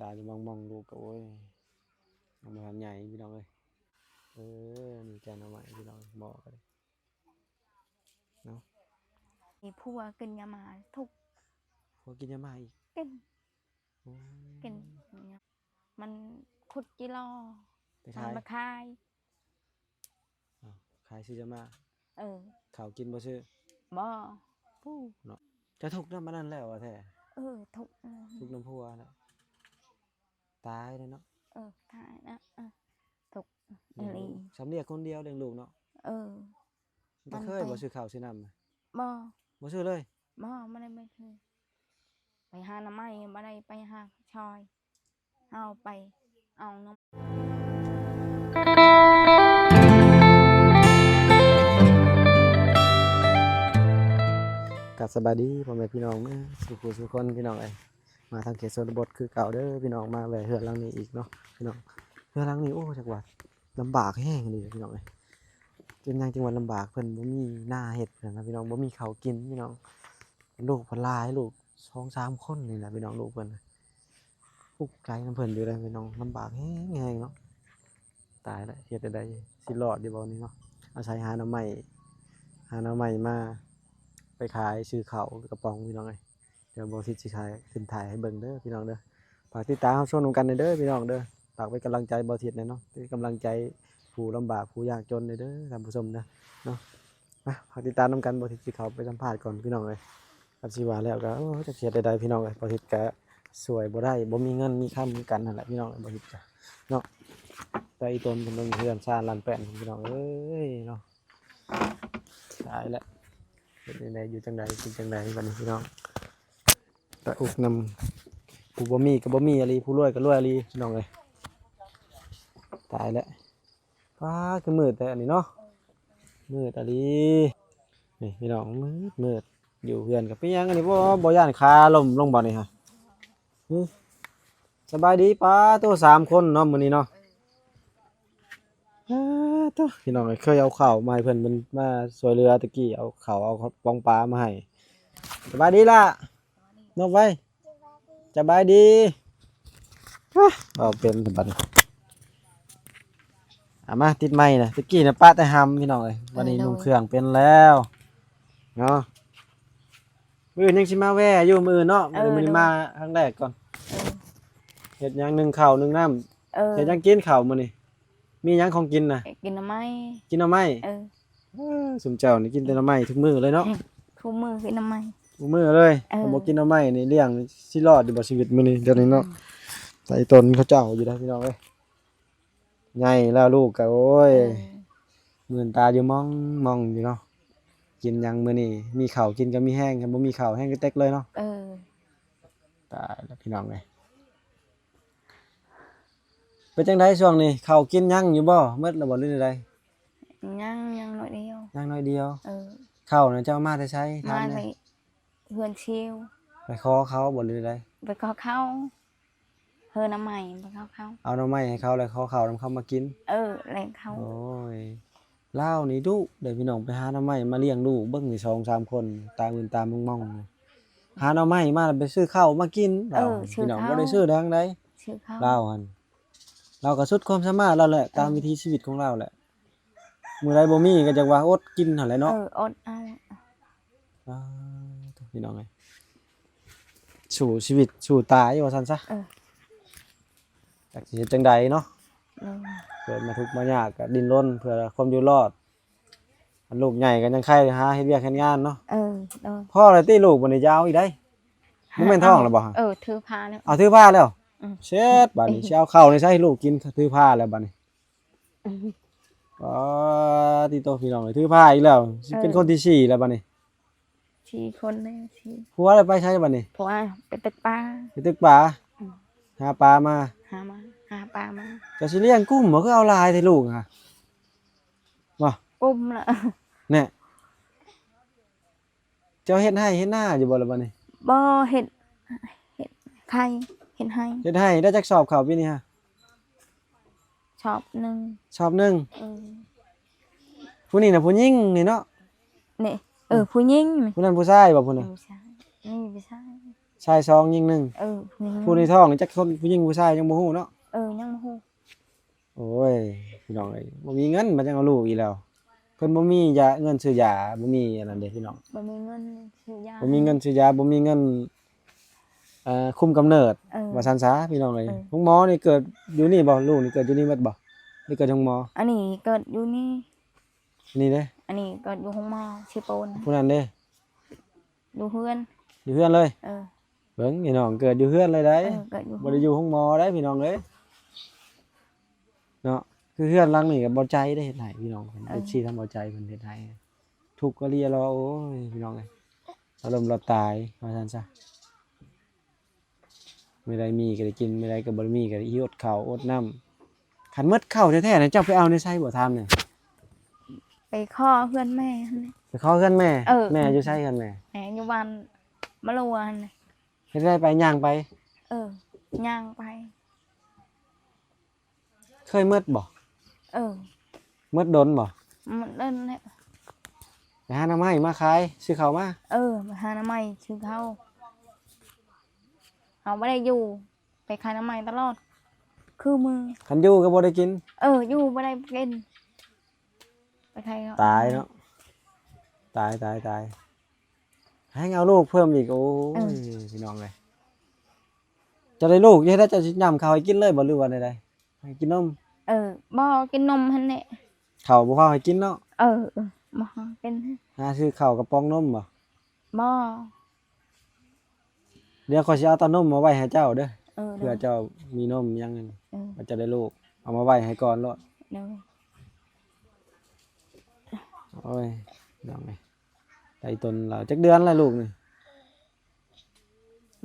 ຕາຈະມອງໆ ລູກກໍ ໂອ້ຍ ຍັງບໍ່ທັນໃຫຍ່ພີ່ນ້ອງເອີຍ. ເອີ ນີ້ແກງໜໍ່ໄມ້ພີ່ນ້ອງ ໝໍ້ກໍໄດ້ເນາະ. ມີຜົວກິນຢາໝາທຸກ ຜົວກິນຢາໝາອີກ ກິນ ໂອ້ ກິນ ມັນຂຸດຈີ່ລໍ ໄປຂາຍ ມັນມາຂາຍ. ອ້າວ ຂາຍຊື້ຢາໝາ ເອີ ເຂົ້າກິນບໍ່ຊື້ ບໍ່ ປູ້ເນາະ. ຈະທຸກນຳອັນນັ້ນແລ້ວວ່າແທ້ ເອີ ທຸກ ທຸກນຳຜົວແລ້ວ ຕາຍແລ້ວເນາະ. ເອີ ຕາຍແລ້ວ ເອີ ທຸກອີ່ຫຼີ ສຳລຽກຄົນດຽວລ້ຽງລູກເນາະ. ເອີ ມັນກໍເຄີຍບໍ່ຊື້ເຂົ້າຊື້ນ້ຳ ບໍ່ ບໍ່ຊື້ເລີຍ ບໍ່ ບໍ່ໄດ້ ບໍ່ເຄີຍ ໄປຫາໜໍ່ໄມ້ ບໍ່ໄດ້ໄປຫາຊອຍ ເຮົາໄປເອົານຳ. ກາບສະບາຍດີພໍ່ແມ່ພີ່ນ້ອງເອີຍ ສູ່ຜູ້ສູ່ຄົນພີ່ນ້ອງເອີຍ. ມາທາງເຂດຊົນນະບົດຄືເກົ່າເດີພີ່ນ້ອງ ມາແວ່ເຮືອນຫຼັງນີ້ອີກເນາະພີ່ນ້ອງ. ເຮືອນຫຼັງນີ້ ໂອ້ ຈັກວ່າລຳບາກແຮງອີ່ຫຼີພີ່ນ້ອງເອີຍ. ເປັນຫຍັງຈຶ່ງວ່າລຳບາກ ເພິ່ນບໍ່ມີນາເຮັດນະພີ່ນ້ອງ ບໍ່ມີເຂົ້າກິນພີ່ນ້ອງ. ລູກເພິ່ນຫຼາຍ ລູກສອງສາມຄົນນີ້ນະພີ່ນ້ອງ ລູກເພິ່ນ ທຸກໃຈນຳເພິ່ນຢູ່ເດ້ພີ່ນ້ອງ ລຳບາກແຮງໆເນາະ. ຕາຍລະ ເຮັດແນວໃດ ຊິລອດຢູ່ບໍ່ນີ້ເນາະ. ອາໄສຫາໜໍ່ໄມ້ ຫາໜໍ່ໄມ້ມາໄປຂາຍຊື້ເຂົ້າກະປ໋ອງພີ່ນ້ອງເອີຍ. ດຽວບໍ່ທິດຊິຂາຍ ຂຶ້ນຖ່າຍໃຫ້ເບິ່ງເດີພີ່ນ້ອງເດີ. ຝາກຕິດຕາມຮັບຊົມນຳກັນເດີພີ່ນ້ອງເດີ. ຝາກເປັນກຳລັງໃຈບໍ່ທິດແດ່ເນາະ ເປັນກຳລັງໃຈຜູ້ລຳບາກຜູ້ຍາກຈົນເດີທ່ານຜູ້ຊົມເດີເນາະ. ມາ ຝາກຕິດຕາມນຳກັນ ບໍ່ທິດຊິເຂົ້າໄປສຳພາດກ່ອນພີ່ນ້ອງເອີຍ. ຄັນຊິວ່າແລ້ວກໍ ໂອ້ ຈັກຊິເຮັດແນວໃດພີ່ນ້ອງເອີຍ. ບໍ່ທິດກໍຊ່ວຍບໍ່ໄດ້ ບໍ່ມີເງິນມີຄຳຄືກັນຫັ້ນແຫຼະພີ່ນ້ອງເອີຍ ບໍ່ທິດກໍເນາະ. ແຕ່ອີ່ຕົນເພິ່ນເບິ່ງເຮືອນຊານລ້ານແປ້ນພີ່ນ້ອງເອີຍເນາະ. ຕາຍແລ້ວ ເຮັດຈັ່ງໃດ ຢູ່ຈັ່ງໃດ ກິນຈັ່ງໃດບັດນີ້ພີ່ນ້ອງ. ຕາອຸກນຳ ຜູ້ບໍ່ມີກໍບໍ່ມີອີ່ຫຼີ ຜູ້ລວຍກໍລວຍອີ່ຫຼີພີ່ນ້ອງເອີຍ. ຕາຍແລ້ວ ຟ້າຄືມືດແທ້ອັນນີ້ເນາະ ມືດອີ່ຫຼີ. ນີ້ພີ່ນ້ອງ ມືດໆ ຢູ່ເຮືອນກໍເປັນຫຍັງອັນນີ້ ບໍ່ ບໍ່ຢ້ານຂາລົ້ມລົງບໍ່ນີ້ຫະ? ຫຶ ສະບາຍດີ ປ້າໂຕ ສາມຄົນເນາະມື້ນີ້ເນາະ. ເອີ ເອີ ໂທ້ ພີ່ນ້ອງເອີຍ ເຄີຍເອົາເຂົ້າມາໃຫ້ເພິ່ນ ເພິ່ນມາຊ່ວຍເຫຼືອແຕ່ກີ້ ເອົາເຂົ້າເອົາປອງປາມາໃຫ້. ສະບາຍດີລະ ນົກໄວ ສະບາຍດີ. ເວົ້າເປັນບັດນີ້ ເອົາມາຕິດໄມນະ. ແຕ່ກີ້ນະປະແຕ່ຫຳພີ່ນ້ອງເອີຍ ບັດນີ້ນຸ່ງເຄື່ອງເປັນແລ້ວເນາະ. ມື້ອື່ນຍັງຊິມາແວ່ຢູ່ ມື້ອື່ນເນາະ. ເອີ ມື້ນີ້ມາຄັ້ງແລກກ່ອນ. ເອີ ເຮັດຫຍັງ ໜຶ້ງເຂົ້າໜຶ້ງນ້ຳ. ເອີ ເຮັດຫຍັງກິນເຂົ້າມື້ນີ້? ມີຫຍັງຂອງກິນນະ? ກິນໜໍ່ໄມ້ ກິນໜໍ່ໄມ້. ເອີ ເອີ ຊຸມເຈົ້ານີ້ກິນແຕ່ໜໍ່ໄມ້ທຸກມື້ເລີຍເນາະ. ທຸກມື້ກິນໜໍ່ໄມ້ ທຸກມື້ເລີຍ. ເອີ ຖ້າບໍ່ກິນໜໍ່ໄມ້ນີ້ລ້ຽງຊິລອດຢູ່ບໍ່ຊີວິດມື້ນີ້ ດຽວນີ້ເນາະ. ໃສ່ຕົນເຂົາເຈົ້າຢູ່ໄດ໋ພີ່ນ້ອງເອີຍ. ໃຫຍ່ແລ້ວລູກກະ ໂອ້ຍ ເອີ ມື່ນຕາຢູ່ມອງໆຢູ່ເນາະ. ກິນຫຍັງມື້ນີ້ ມີເຂົ້າກິນກໍມີແຮງ ຄັນບໍ່ມີເຂົ້າແຮງກະເຕັກເລີຍເນາະ. ເອີ ຕາຍແລ້ວພີ່ນ້ອງເອີຍ. ເປັນຈັ່ງໃດຊ່ວງນີ້ ເຂົ້າກິນຍັງຢູ່ບໍ່? ໝົດແລ້ວບໍ່ ຫຼືໃດ? ຍັງ ຍັງໜ້ອຍດຽວ ຍັງໜ້ອຍດຽວ. ເອີ ເຂົ້ານະເຈົ້າມາແຕ່ໃສ? ມາແຕ່ເຮືອນຊິວ. ໄປຂໍເຂົາບໍ່ ຫຼືໃດ? ໄປຂໍເຂົາ ເຮີໜໍ່ໄມ້ ໄປຂໍເຂົາ ເອົາໜໍ່ໄມ້ໃຫ້ເຂົາ ແລ້ວຂໍເຂົ້ານຳເຂົາມາກິນ. ເອີ ແລ້ວເຂົາ ໂອ້ຍ ລາວນີ້ດຸເດ້ພີ່ນ້ອງ ໄປຫາໜໍ່ໄມ້ມາລ້ຽງລູກເບິ່ງນີ້ ສອງສາມຄົນ ຕາມື່ນຕາມອງໆ. ຫາໜໍ່ໄມ້ມາແລ້ວໄປຊື້ເຂົ້າມາກິນ. ເອີ ລາວ ຊື້ເຂົ້າ ພີ່ນ້ອງ ບໍ່ໄດ້ຊື້ທາງໃດ ຊື້ເຂົ້າ ລາວຫັ້ນ ລາວກໍສຸດຄວາມສາມາດລາວແຫຼະ. ເອີ ຕາມວິຖີຊີວິດຂອງລາວແຫຼະ. ມື້ໃດບໍ່ມີກໍຈັກວ່າອົດກິນຫັ້ນແຫຼະເນາະ. ເອີ ອົດເອົາ. ອ້າ ໂທ້ ພີ່ນ້ອງເອີຍ ສູ້ຊີວິດສູ້ຕາຍວ່າຊັ້ນຊະ. ເອີ ຈັກຊິເຮັດຈັ່ງໃດເນາະ. ເອີ ເກີດມາທຸກມາຍາກກໍດີ້ນລົນເພື່ອຄວາມຢູ່ລອດ. ອັນລູກໃຫຍ່ກໍຍັງໄຄຫາເຮັດວຽກເຮັດງານເນາະ. ເອີ ໂດຍ. ພໍແລ້ວຕິລູກບັດນີ້ ຈະເອົາອີກໃດ໋? ບໍ່ແມ່ນທ້ອງແລ້ວບໍ່? ເອີ ຖືພາແລ້ວ. ເອົາ ຖືພາແລ້ວ. ອືມ ເຊັດ ບັດນີ້ຊິເອົາເຂົ້າໃນໃສໃຫ້ລູກກິນ ຖືພາແລ້ວບັດນີ້. ອືມ ອໍ ຕິໂຕ ພີ່ນ້ອງເອີຍ ຖືພາອີກແລ້ວ ຊິເປັນ ເອີ ຄົນທີສີ່ແລ້ວບັດນີ້. ສີ່ຄົນແລ້ວ ສີ່ ຜົວລະໄປໃສບັດນີ້? ຜົວໄປຕຶກປາ ໄປຕຶກປາ. ອືມ ຫາປາມາ ຫາມາ ຫາປາມາ. ເຈົ້າຊິລ້ຽງກຸ້ມບໍ່ ຄືເອົາຫຼາຍແທ້ລູກຫະ? ບໍ່ ກຸ້ມລະ ແນ່. ເຈົ້າເຮັດໄຮ່ເຮັດນາຢູ່ບໍ່ລະບັດນີ້? ບໍ່ເຮັດ ເຮັດໄຮ່ ເຮັດໄຮ່. ເຮັດໄຮ່ໄດ້ຈັກສອບເຂົ້າປີນີ້ຮະ? ສອບໜຶ່ງ ສອບໜຶ່ງ. ເອີ ຜູ້ນີ້ນະຜູ້ຍິງນີ້ເນາະ. ນີ້ ເອີ ຜູ້ຍິງ. ຜູ້ນັ້ນຜູ້ຊາຍບໍ່ຜູ້ນັ້ນ? ຜູ້ຊາຍ ນີ້ຜູ້ຊາຍ. ຊາຍສອງຍິງໜຶ່ງ. ເອີ ຍິງໜຶ່ງ. ຜູ້ໃນທ້ອງນີ້ຈັກຄົນ ຜູ້ຍິງຜູ້ຊາຍຍັງບໍ່ຮູ້ເນາະ? ເອີ ຍັງບໍ່ຮູ້. ໂອ້ຍ ພີ່ນ້ອງເອີຍ ບໍ່ມີເງິນ ບັດຍັງເອົາລູກອີກແລ້ວ. ເພິ່ນບໍ່ມີຢາ ເງິນຊື້ຢາ ບໍ່ມີອັນນັ້ນເດ້ພີ່ນ້ອງ. ບໍ່ມີເງິນຊື້ຢາ ບໍ່ມີເງິນຊື້ຢາ ບໍ່ມີເງິນ ເອີ ຄຸມກຳເນີດ ເອີ ວ່າຊັ້ນຊະພີ່ນ້ອງເອີຍ. ເອີ ໂຮງໝໍນີ້ເກີດຢູ່ນີ້ບໍ່? ລູກນີ້ເກີດຢູ່ນີ້ໝົດບໍ່ ຫຼືເກີດໂຮງໝໍ? ອັນນີ້ເກີດຢູ່ນີ້. ອັນນີ້ເດ້? ອັນນີ້ເກີດຢູ່ໂຮງໝໍເຊໂປນ. ຜູ້ນັ້ນເດ້? ຢູ່ເຮືອນ ຢູ່ເຮືອນເລີຍ. ເອີ ເບິ່ງພີ່ນ້ອງ ເກີດຢູ່ເຮືອນເລີຍໄດ໋. ເອີ ເກີດຢູ່ ບໍ່ໄດ້ຢູ່ໂຮງໝໍໄດ໋ພີ່ນ້ອງເອີຍເນາະ. ຄືເຮືອນຫຼັງນີ້ກໍບໍ່ໃຈໄດ້ເຮັດໃຫ້ພີ່ນ້ອງເພິ່ນ. ເອີ ເອັຟຊີ ທາງບໍ່ໃຈເພິ່ນເຮັດໃຫ້ ທຸກອີ່ຫຼີລະ. ໂອ້ຍ ພີ່ນ້ອງເອີຍ ອາລົມລາວຕາຍວ່າຊັ້ນຊະ. ມື້ໃດມີກໍໄດ້ກິນ ມື້ໃດກໍບໍ່ໄດ້ມີກໍໄດ້ອົດເຂົ້າອົດນ້ຳ. ຄັນໝົດເຂົ້າແທ້ໆນະ ເຈົ້າໄປເອົາໃນໃສບໍ່? ຖາມແດ່. ໄປຂໍເຮືອນແມ່ຫັ້ນແຫຼະ. ໄປຂໍເຮືອນແມ່? ເອີ ແມ່ຢູ່ໃສເຮືອນແມ່? ແມ່ຢູ່ບ້ານມະລົວຫັ້ນແຫຼະ. ເຮັດໃດໄປ? ຍ່າງໄປ? ເອີ ຍ່າງໄປ. ເຄີຍໝົດບໍ່? ເອີ ໝົດດົນບໍ່? ໝົດດົນແລ້ວ. ໄປຫາໜໍ່ໄມ້ມາຂາຍ ຊື້ເຂົ້າມາ? ເອີ ໄປຫາໜໍ່ໄມ້ຊື້ເຂົ້າ. ເຮົາບໍ່ໄດ້ຢູ່ ໄປຂາຍໜໍ່ໄມ້ຕະຫຼອດ ຄືມື້. ຄັນຢູ່ກໍບໍ່ໄດ້ກິນ? ເອີ ຢູ່ບໍ່ໄດ້ກິນ. ໄປໄທເນາະ ຕາຍເນາະ ຕາຍ ຕາຍ ຕາຍ. ແຮ່ງເອົາລູກເພີ່ມອີກ ໂອ້ຍ ເອີ ພີ່ນ້ອງເອີຍ. ເຈົ້າໄດ້ລູກ ເຮັດໃດ ເຈົ້າຊິຫຍ້ຳເຂົ້າໃຫ້ກິນເລີຍບໍ່ ຫຼືວ່າແນວໃດ? ໃຫ້ກິນນົມ? ເອີ ບໍ່ ກິນນົມຫັ້ນແຫຼະ. ເຂົ້າບໍ່ພາໃຫ້ກິນເນາະ? ເອີ ບໍ່ພາກິນ. ຫາຊື້ເຂົ້າກະປ໋ອງນົມບໍ່? ບໍ່. ດຽວຂ້ອຍຊິເອົາເຕົ້ານົມມາໄວ້ໃຫ້ເຈົ້າເດີ ເອີ ເພື່ອເຈົ້າມີນົມຫຍັງ ເອີ ວ່າເຈົ້າໄດ້ລູກ ເອົາມາໄວ້ໃຫ້ກ່ອນໂລດ. ໂດຍ. ໂອ້ຍ ນ້ອງເອີຍ ໄດ້ຕົນແລ້ວ. ຈັກເດືອນແລ້ວລູກນີ້?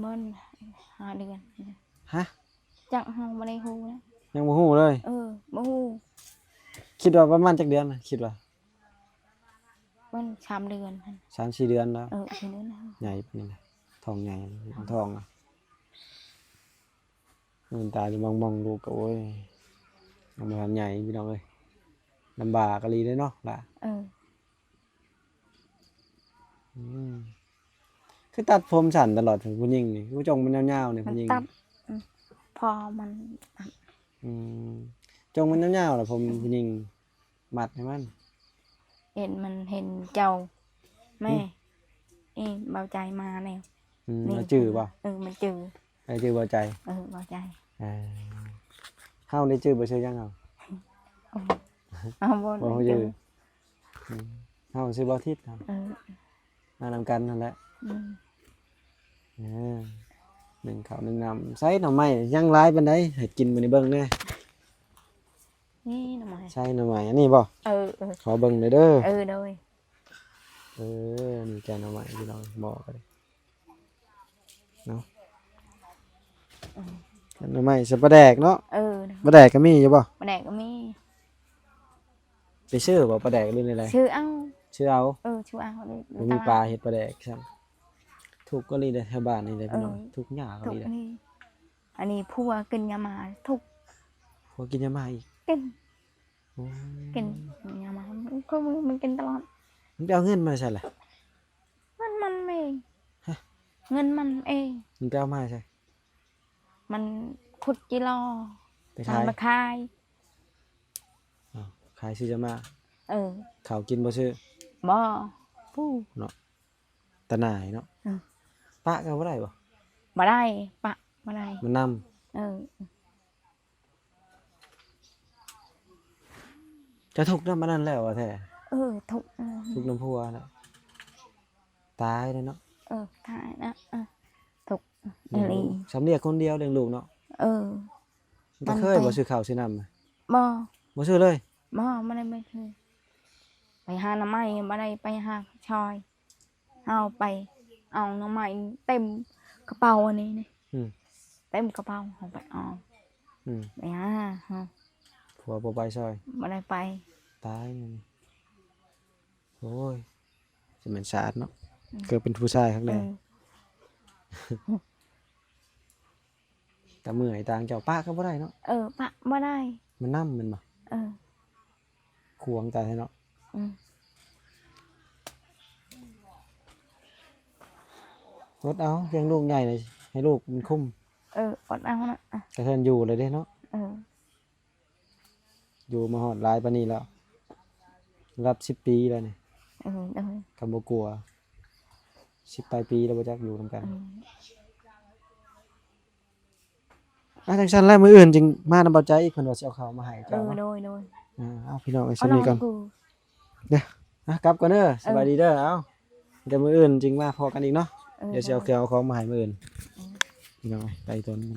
ບໍ່ ຫ້າເດືອນ. ຮະ? ຈັກ ເຮົາບໍ່ໄດ້ຮູ້ນະ ຍັງບໍ່ຮູ້ເລີຍ. ເອີ ບໍ່ຮູ້. ຄິດວ່າປະມານຈັກເດືອນ ຄິດວ່າ? ມັນສາມເດືອນຫັ້ນ ສາມສີ່ເດືອນແລ້ວ. ເອີ ສີ່ເດືອນແລ້ວ ໃຫຍ່ປານນີ້ນະ ທ້ອງໃຫຍ່ ທ້ອງນະ. ເບິ່ງຕາຢູ່ມອງໆ ລູກກໍ ໂອ້ຍ ຍັງບໍ່ທັນໃຫຍ່ພີ່ນ້ອງເອີຍ. ລຳບາກອີ່ຫຼີເດ້ເນາະຫຼ້າ. ເອີ ອືມ ຄືຕັດຜົມສັ້ນຕະຫຼອດ ຜູ້ຍິງນີ້ ຄືຈົ່ງມັນຍາວໆ ນີ້ ມັນຕັດ ຜູ້ຍິງ ອືມ ພໍມັນຕັດ. ອືມ ຈົ່ງມັນຍາວໆ ລະຜົມ ອືມ ຜູ້ຍິງ ມັດໃຫ້ມັນ ເຫັນມັນເຫັນເຈົ້າ ແມ່ ຫືມ ອີ່ ເບົາໃຈມາແລ້ວ. ອືມ ນີ້ ລະຈື່ບໍ່? ເອີ ມັນຈື່ ລະຈື່ເບົາໃຈ. ເອີ ເບົາໃຈ. ເອີ ເຮົານີ້ຈື່ບໍ່? ຊື່ຫຍັງເຮົາ? ເຮົາ ເຮົາບໍ່ ບໍ່ຮູ້ຈື່. ອືມ ເຮົາຊື່ເບົາທິດເຮົາ. ເອີ ມານຳກັນຫັ້ນແຫຼະ. ອືມ ເອີ ໜຶ້ງເຂົ້າໜຶ້ງນ້ຳ. ໃສ່ໜໍ່ໄມ້ຍັງຫຼາຍປານໃດ ໃຫ້ກິນມື້ນີ້ເບິ່ງແດ່. ນີ້ໜໍ່ໄມ້ ໃສ່ໜໍ່ໄມ້ອັນນີ້ບໍ່? ເອີ ເອີ ຂໍເບິ່ງໜ່ອຍເດີ. ເອີ ໂດຍ. ເອີ ນີ້ແກງໜໍ່ໄມ້ພີ່ນ້ອງ ໝໍ້ກໍໄດ້ເນາະ. ອືມ ແກງໜໍ່ໄມ້ໃສ່ປາແດກເນາະ. ເອີ ປາແດກກໍມີຢູ່ບໍ່? ປາແດກກໍມີ. ໄປຊື້ບໍ່ປາແດກ ຫຼືແນວໃດ? ຊື້ເອົາ ຊື້ເອົາ. ເອີ ຊື້ເອົາ. ບໍ່ມີປາເຮັດປາແດກຊ້ຳ. ທຸກອີ່ຫຼີເດ້ ແຖວບ້ານນີ້ເດ້ພີ່ນ້ອງ. ເອີ ທຸກຍາກອີ່ຫຼີເດ້. ອັນນີ້ຜົວກິນຢາມ້າທຸກ. ຜົວກິນຢາມ້າອີກ? ກິນ. ໂອ້ ກິນຢາມ້າ ຄືມື້ມັນກິນຕະຫຼອດ. ມັນໄປເອົາເງິນມາໃສລະ? ເງິນມັນເອງ. ຮະ? ເງິນມັນເອງ. ມັນໄປເອົາມາໃສ? ມັນຂຸດຈີ່ລໍ ໄປຂາຍ ມັນໄປຂາຍ. ອ້າວ ຂາຍຊື້ຢາມ້າ. ເອີ ເຂົ້າກິນບໍ່ຊື້? ບໍ່. ປູ້ ເນາະ ຕາໜ່າຍເນາະ. ເອີ ປະກໍບໍ່ໄດ້ບໍ່? ບໍ່ໄດ້ ປະບໍ່ໄດ້ ມັນນຳ. ເອີ ເຈົ້າທຸກນຳອັນນັ້ນແລ້ວວ່າແທ້? ເອີ ທຸກ ເອີ ທຸກນຳຜົວນະ. ຕາຍແລ້ວເນາະ. ເອີ ຕາຍນະ. ເອີ ທຸກອີ່ຫຼີ. ສຳລຽກຄົນດຽວລ້ຽງລູກເນາະ. ເອີ ມັນກໍເຄີຍບໍ່ຊື້ເຂົ້າຊື້ນ້ຳ? ບໍ່ ບໍ່ຊື້ເລີຍ. ບໍ່ ບໍ່ໄດ້ ບໍ່ເຄີຍ. ໄປຫາໜໍ່ໄມ້ ບໍ່ໄດ້ໄປຫາຊອຍ. ເຮົາໄປເອົາໜໍ່ໄມ້ເຕັມກະເປົາອັນນີ້ນີ້. ອືມ ເຕັມກະເປົາ ເຮົາໄປເອົາ. ອືມ ໄປຫາເຮົາ. ຜົວບໍ່ໄປຊ່ອຍ? ບໍ່ໄດ້ໄປ. ຕາຍແລ້ວນີ້. ໂອ້ຍ ຊິແມ່ນສາດເນາະ. ອືມ ເກີດເປັນຜູ້ຊາຍຄັກແດ່. ເອີ ຕາເມື່ອຍຕ່າງເຈົ້າ ປະກໍບໍ່ໄດ້ເນາະ. ເອີ ປະບໍ່ໄດ້. ມັນນຳແມ່ນບໍ່? ເອີ ຂວາງຕາຍແທ້ເນາະ. ອືມ ອົດເອົາ ລ້ຽງລູກໃຫຍ່ນີ້ ໃຫ້ລູກມັນຄຸ້ມ. ເອີ ອົດເອົານະ ກະເຮືອນຢູ່ເລີຍເດ້ເນາະ. ເອີ ຢູ່ມາຮອດຫຼາຍປານນີ້ແລ້ວ ລະດັບສິບປີແລ້ວນີ້. ເອີ ໂດຍ ຄັນບໍ່ກົວ ສິບປາຍປີແລ້ວບໍ່ຈັກຢູ່ນຳກັນ. ເອີ ອ່ະ ຈັ່ງຊັ້ນແລ້ວ ມື້ອື່ນຈຶ່ງມານຳເບົາໃຈອີກ ເພິ່ນວ່າຊິເອົາເຂົ້າມາໃຫ້ເຈົ້າເນາະ. ເອີ ໂດຍ ໂດຍ ເອີ ເອົາ ພີ່ນ້ອງເອີຍ ສ່ຳນີ້ກ່ອນເດີ. ອ່ະ ກັບກ່ອນເດີ ເອີ ສະບາຍດີເດີ. ເອົາ ແຕ່ມື້ອື່ນຈຶ່ງມາພໍ້ກັນອີກເນາະ. ເອີ ດຽວຊິເອົາເຄື່ອງເອົາຂອງມາໃຫ້ມື້ອື່ນ. ເອີ ພີ່ນ້ອງເອີຍ ໄກ່ຕົວນີ້